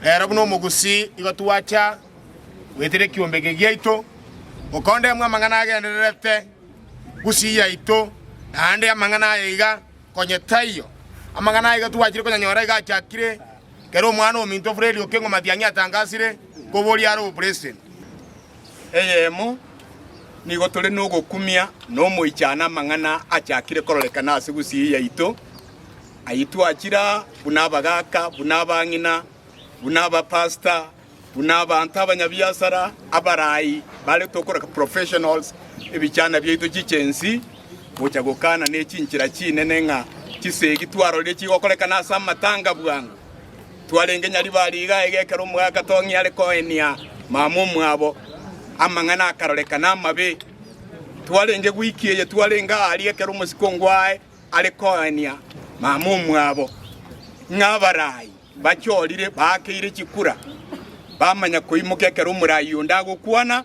Rero buna omogusii igo twacha goetera ekiombe eke giaito, gokondemwa amang'ana agendererete gusii yaito, naende amang'ana aya iga konye taiyo. Amang'ana aya iga twachire konyanyora iga achakire kero omwana ominto Fred Okengo Matiang'i atangasire koboria are obopresident. Eyemo, nigo tore nogokumia na omoichano amang'ana achakire kororekana ase gusii yaito, ayio twachire aa buna abagaaka, buna abang'ina, buna abapastor, buna abanto abanyabiasara, abarai bare tokoraka professionals, ebichana biaito chichensi, gocha gokana ne chinchera chinene ng'a chisegi twarorire chigokorekana ase amatanga bwango. Twarenge nyaribari iga iga ekero omogaka Tong'i are koenia mama omwabo, amang'ana akarorekana amabe. Twarenge wiki eye twarenge aaria ekero omosike ongwae are koenia mama omwabo, ng'a abarai bachorire baakeire chikura, bamanya koimoka ekero omorai onde agokwana,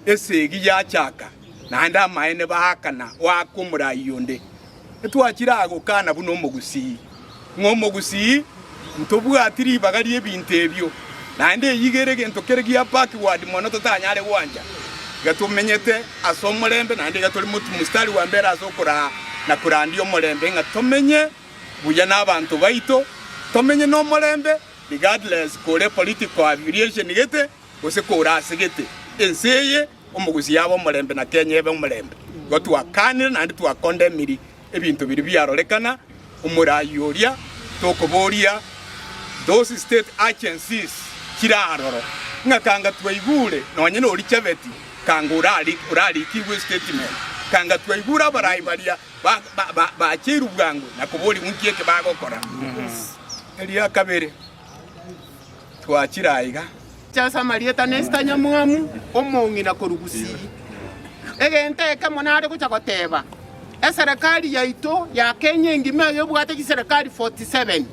esegi yachaka, naende amaene baakana goaka omorai onde. Twachire aa gokana buna omogusii, ng'a omogusii ntobwati ribaga ri'ebinto ebio, naende eyio iga ere egento kere gia backward mono totanyare gwancha. Iga tomenyete ase omorembe, naende iga tore mostari wa mbere ase okoraa na korandia omorembe ng'a tomenye buya nabanto baito, tomenye nomorembe regardless kore political affiliation gete, gose korasegete ense eye, omogusii abe omorembe na Kenya ebe omorembe. Igo twakanire naende twakondemiri ebinto biria biarorekana, omoraai oria tokoboria those state agencies chire aroro ng'a kanga twaigure nonye na oria Chebeti kanga orarikigwe estatement, kanga twaigure abarai baria bacheirwe bwango na koborigwa nki eke bagokora. Eria kabere. Twachire aiga. Ase amarieta Nesta Nyamwamu, omong'ina korwa Gusii. Egento ekemo nare gocha goteba, eserekari yaito ya Kenya engima eye ebwate chiserekari 47,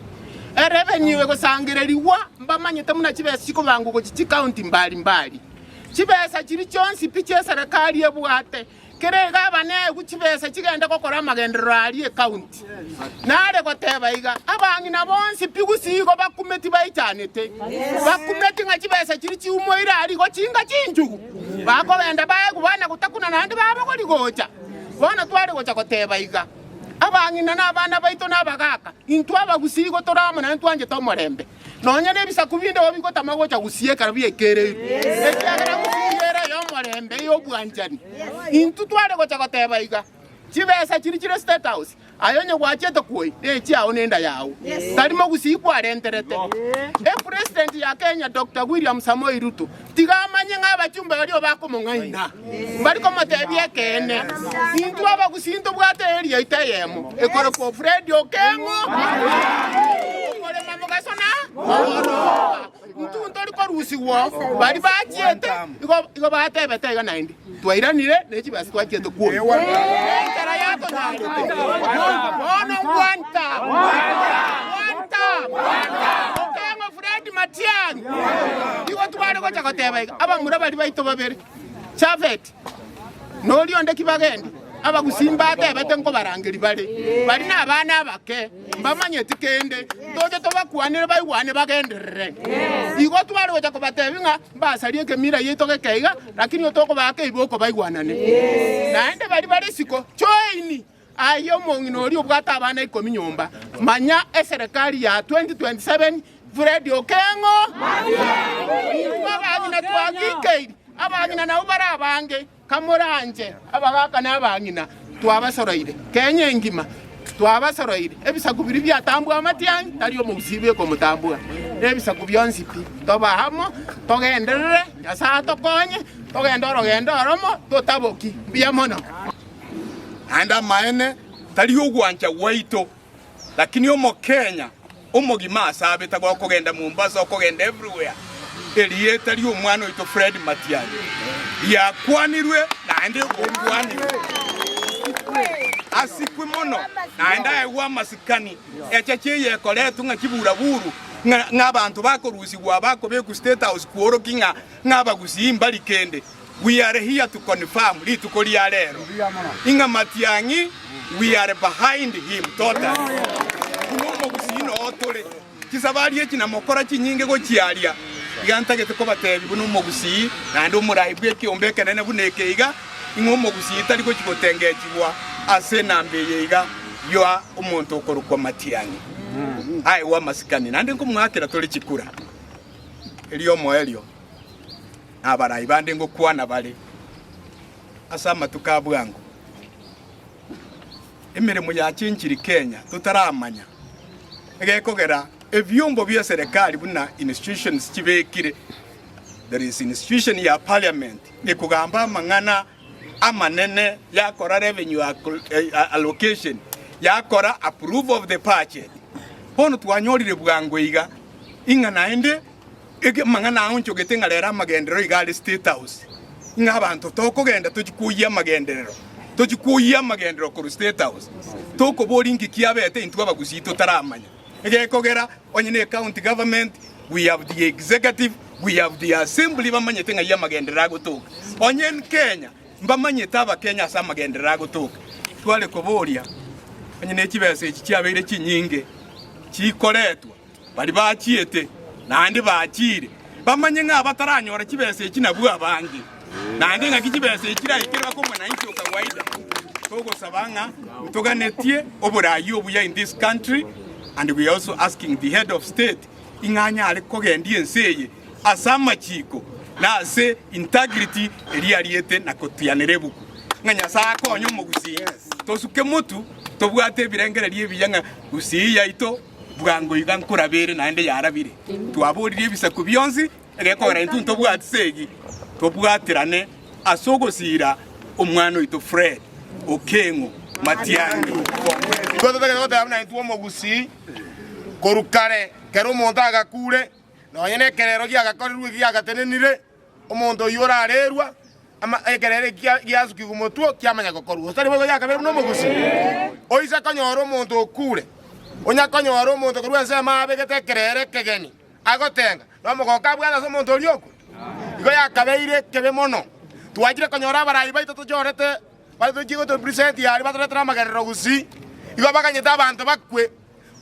erevenue egosangererigwa mbamanyete buna chibesa chikobangwa gochia chicounty mbari mbari. Chibesa chiria chionsi pi chieserekari ebwate. Kera iga abaneegu chibesa chigende gokora amagenderero aria ekaunti. Nare goteba iga, abang'ina bonsi pi gusii igo bakumeti baichanete. Bakumeti ng'a chibesa chiria chiumoire aria igo chinga chinchugu. Bakogenda baegwe bana gotakuna naende babogori gocha. Bono tware gocha goteba iga, abang'ina na abana baito na abagaka, intwe abagusii igo tore amo naende twanchete omorembe. Nonya nebisaku binde igo bigotama gocha gusii ekero biaikereirwe, ekiagera gusii iga ere ey'omorembe, ey'obwanchani. Intwe tware gocha goteba iga, Chibesa chiria chire State House, aye onye gwachete kwoi, nechiao nenda yao, tari mogusii kwarenterete. Epresident ya Kenya Doctor William Samoei Ruto tiga amanye ng'a abachumbe baria bakomong'aina mbari komotebia ekeene. Intwe abagusii ntobwate eeri yaito eyemo ekorokwa Fred Okeng'o okorema mogaso na mogoroba. Intwe ntori korusigwa baria bachiete igo igo batebete iga naende twairanire ne chibesa twachiete kwoyia. Enchara yatonyarete bono ngwanta ngwanta Okeng'o Fred Matiang'i igo tware gocha goteba iga abamura baria baito babere Japhet na oria onde ki bagende, abagusii mbatebete nkobarangeria bare, baria nabana abake, mbamanyeti kende, toche tobakwanere baigwane bagenderere. Igo tware gocha kobatebia ng'a mbasarie ekemira giaito geke iga, lakini otokobaaka eiboko baigwanane. Naende baria bare isiko, join! Aye omong'ina oria obwate abana ikomi nyomba, manya eserekari ya 2027 Fred Okeng'o. Intwe abang'ina twagikeiri, abang'ina nabwo bare abange, kamoranche abagaka na abang'ina twabasoroire. Kenya engima twabasoroire, ebisaku biria biatambwa amatiang'i tari omogusii bweka omotambwa, nebisaku bionsi pi. Toba amo, togenderere, Nyasae atokonye, togende orogendo oromo, totaboki. Mbuya mono. Naende amaene tari ogwancha gwaito, lakini omokenya omogima ase abete gokogenda Mombasa okogenda everywhere, erieta ri'omwana oito Fred Matiang'i riakwanirwe naende okwanirwe. Asikwe mono naende aegwe amasikani. Echeche eye ekoretwe ng'a chiburaburu ng'a ng'a abanto bakorusigwa bakobekwa State House kworokia ng'a ng'a abagusii mbari kende. We are here to confirm rituko ria rero ing'a Matiang'i we are behind him totally. Buna omogusii noo tore. Chisabari echi namokora chinyinge gochia aria. Iga ntagete kobatebia buna omogusii, naende omorai bw'ekeombe ekenene buna eke iga, ing'a omogusii tari gochia gotengechigwa ase enamba eye iga ya omonto okorokwa Matiang'i. Aegwe amasikani, naende nkomoakera tore chikura. Erio omoerio, na abarai bande ngokwana bare ase amatuko a bwango. Emeremo yachenchiri Kenya totaramanya egekogera ebiombo bie serikali buna institutions chibekire. There is institution ya parliament ekogamba amang'ana amanene yakora revenue allocation yakora approve of the budget. Bono twanyorire bwango iga ing'a naende amang'ana aonchogete ng'a rero amagenderero iga are state house, ng'a abanto tokogenda tochie kwoyia amagenderero, tochie kwoyia amagenderero korwa state house, tokoboria inki kiabete intwe abagusii totaramanya. Egekogera onye ne county government, we have the executive, we have the assembly bamanyete ng'ai amagenderero agotoka. Onye Kenya, mbamanyete abakenya ase amagenderero agotoka. Tware koboria onye ne chibesa echi chiabeire chinyinge chikoretwa. Baria bachiete, naende bachiire, bamanye ng'a abataranyora chibesa echi nabwo abange, naende ng'aki chibesa echi chiraikere bakomwananchi o kawaida. Togosaba ng'a ntoganetie oboraai obuya in this country and we are also asking the head of state ing'a anyare kogendia ense eye ase amachiko na ase integrity eria ariete na kotianera ebuku ng'a Nyasae akonye omogusii tosuke motu tobwate ebirengererio ebiya ng'a gusii yaito Bwango iga nkorabere naende yarabire. Twaboririe ebisaku bionsi, egekogera intwe ntobwati segi, tobwaterane ase ogosiira omwana oito Fred Okeng'o Matiang'i for President. Igo totagete goteba buna intwe omogusii korwa kare, kera omonto agakure, nonya nekerero giagakorirwe giagatenenire, Omonto oyio orarerwa ama ekerero eki giasukigwe motwe kiamanya gokorwa, gose tari boigo giakabeire buna omogusi. Oise konyora omonto okure, onya konyora omonto korwa ensemo abegete ekerero ekegeni agotenga, nomogooko abwate ase omonto oria okure. Igo yakabeire ekebe mono. Twachire konyora abarai baito tochorete bare tochie gotorepresent aria batoretere amagenderero gusii, igo baganyete abanto bakwe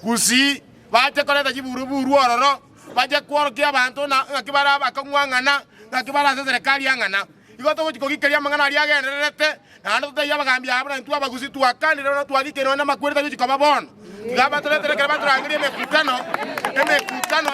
gusii bache koreta chiburuburu ororo. Bache kworokia abanto ng'aki bare abakong'u ang'ana, ng'aki bare ase eserekari ang'ana. Igo togochia kogikeria amang'ana aria agendererete, naende totebie abagambi aba buna intwe abagusi twakanire na twagikeire nonya namakweri tari gochia koba bono. Tiga batoretere ekero batorangerie emekutano, emekutano,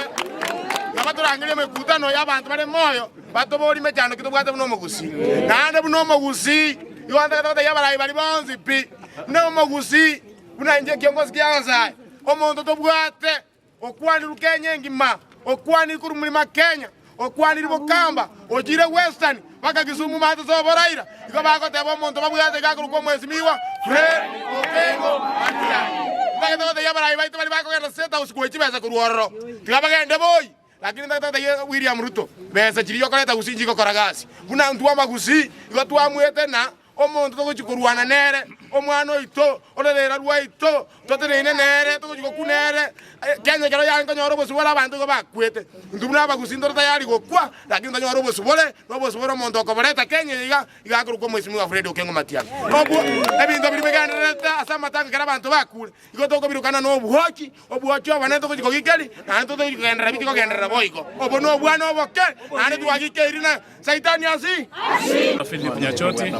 tiga batorangerie emekutano y'abanto bare moyo, batoborie mechando ki tobwate buna omogusii. Naende buna omogusii, igo ntagete gotebia abarai baria bonsi pi, buna omogusii, buna inche ekiongozi kia Nyasae, omonto tobwate. Okwanirwe Kenya engima, okwanirwe korwa murima Kenya, okwanirwe Bokamba, ochire Western, mpaka Kisumu maate sobo Raila. Igo bagoteba omonto babwate iga akorokwa omwesimigwa Fred Okengo Matiang'i. Ntagete gotebia abarai baito baria bakogenda State House koa chibesa korwa ororo, tiga bagende boi. Lakini ntagete gotebia William Ruto, besa chiria okoreta gusii nchigokora gasi. Buna intwe abagusii igo twamuete na Omonto togochia korwana nere, omwana oito, ororera rwaito, toteneine nere, togochia gokwa nere. Kenya ekero yarenge konyora obosibore abanto igo bakwete. Intwe buna abagusii ntore tayari gokwa, lakini tonyore obosibore, na obosibore omonto okoboreta Kenya eye iga, iga akorokwa Omwesimigwa Fred Okengo Matiang'i. Obwo ebinto biria bigendererete ase amatanga ekero abanto bakure, igo tokobirukana na obwoki, obwoki obonene togochia kogikeria, naende totogochia kogenderera bichikogenderera boigo. Obo nobwana oboke, naende twagikeiri na. Saitani asi. Philip Nyachoti,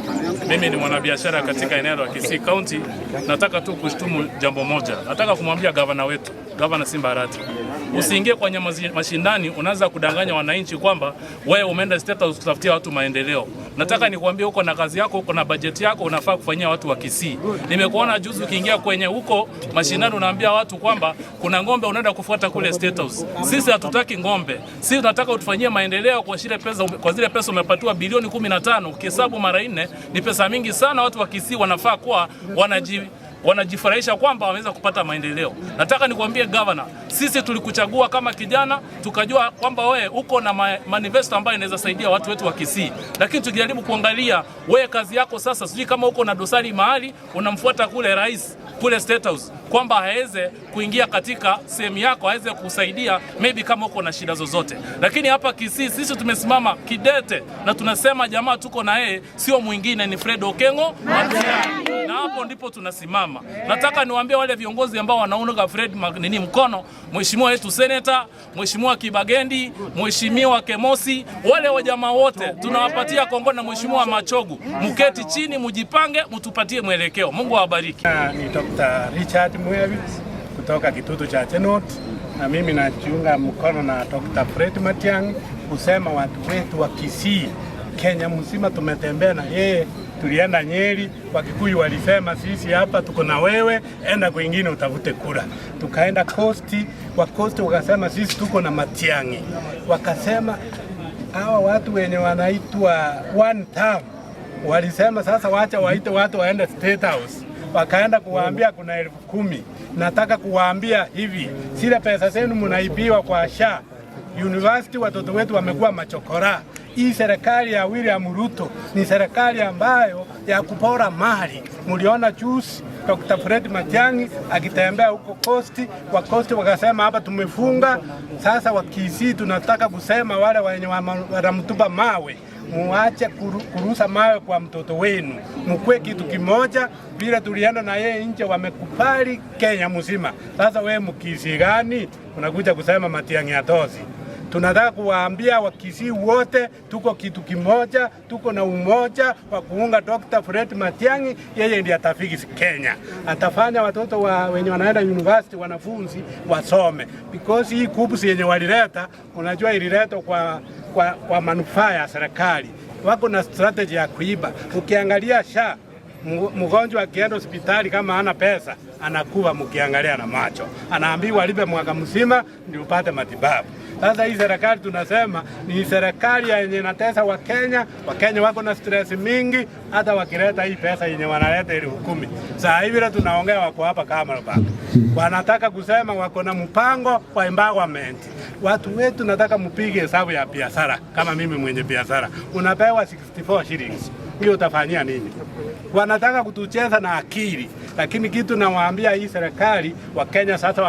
mimi ni mwanabiashara katika eneo la Kisii County. Nataka tu kushtumu jambo moja. Nataka kumwambia gavana wetu, Gavana Simba Arati, usiingie kwenye mashindani unaanza kudanganya wananchi kwamba wewe umeenda State House kutafutia watu maendeleo. Nataka nikuambie uko na kazi yako, uko na bajeti yako, unafaa kufanyia watu wa Kisii. Nimekuona juzi ukiingia kwenye huko mashindani unaambia watu kwamba kuna ng'ombe unaenda kufuata kule State House. Sisi hatutaki ng'ombe. Sisi tunataka utufanyie maendeleo kwa zile pesa, kwa zile pesa umepatiwa bilioni 15 ukihesabu mara nne ni pesa mingi sana. Watu wa Kisii wanafaa kuwa wanaji wanajifurahisha kwamba wameweza kupata maendeleo. Nataka nikwambie governor, sisi tulikuchagua kama kijana, tukajua kwamba wewe uko na ma manifesto ambayo inaweza saidia watu wetu wa Kisii, lakini tukijaribu kuangalia wewe kazi yako sasa, sijui kama uko na dosari mahali unamfuata kule rais kule State House kwamba aweze kuingia katika sehemu yako aweze kusaidia maybe kama uko na shida zozote, lakini hapa Kisii sisi tumesimama kidete na tunasema jamaa tuko na yeye, sio mwingine ni Fred Okengo Matiang'i. Hapo ndipo tunasimama. Nataka niwaambie wale viongozi ambao wanaunga Fred nini mkono, mheshimiwa wetu seneta, mheshimiwa Kibagendi, mheshimiwa Kemosi, wale wajamaa wote tunawapatia kongo na mheshimiwa Machogu, mketi chini, mujipange, mtupatie mwelekeo. Mungu awabariki. Ni Dr. Richard Mwevi kutoka Kitutu cha Chenot, na mimi najiunga mkono na Dr. Fred Matiang'i kusema watu wetu wa Kisii, Kenya mzima tumetembea na yeye. Tulienda Nyeri, Wakikuyu walisema sisi hapa tuko na wewe, enda kwingine utafute kura. Tukaenda Coast, wa Coast wakasema sisi tuko na Matiang'i, wakasema hawa watu wenye wanaitwa one term walisema sasa wacha waite watu waende State House, wakaenda kuwaambia kuna 10,000. Nataka kuwaambia hivi, zile pesa zenu mnaibiwa kwa SHA university, watoto wetu wamekuwa machokora. Hii serikali ya William Ruto ni serikali ambayo ya kupora mali. Muliona juzi Dr. Fred Matiang'i akitembea huko Coast, wa Coast wakasema hapa tumefunga. Sasa wa Kisii tunataka kusema wale wenye wanamtupa mawe muache kurusa mawe kwa mtoto wenu, mkwe kitu kimoja. Vile tulienda na yeye nje, wamekubali Kenya mzima. Sasa we Mkisii gani unakuja kusema Matiang'i atozi? Tunataka kuwaambia Wakisii wote tuko kitu kimoja, tuko na umoja wa kuunga Dr. Fred Matiang'i. Yeye ndiye atafiki Kenya, atafanya watoto wa wenye wanaenda university wanafunzi wasome, because hii KUCCPS yenye walileta, unajua ililetwa kwa, kwa, kwa manufaa ya serikali. Wako na strategy ya kuiba. Ukiangalia SHA mgonjwa akienda hospitali kama hana pesa anakuwa, mkiangalia na macho, anaambiwa alipe mwaka mzima ndio upate matibabu. Sasa hii serikali tunasema ni serikali yenye inatesa Wakenya. Wakenya wako na stress mingi, hata wakileta hii pesa yenye wanaleta 10,000. Saa hivi vile tunaongea wako hapa Kamalabak, wanataka kusema wako na mpango wa empowerment. Watu wetu nataka mpige hesabu ya biashara. Kama mimi mwenye biashara, unapewa 64 shillings, hiyo utafanyia nini? Wanataka kutucheza na akili, lakini kitu nawaambia hii serikali, Wakenya sasa.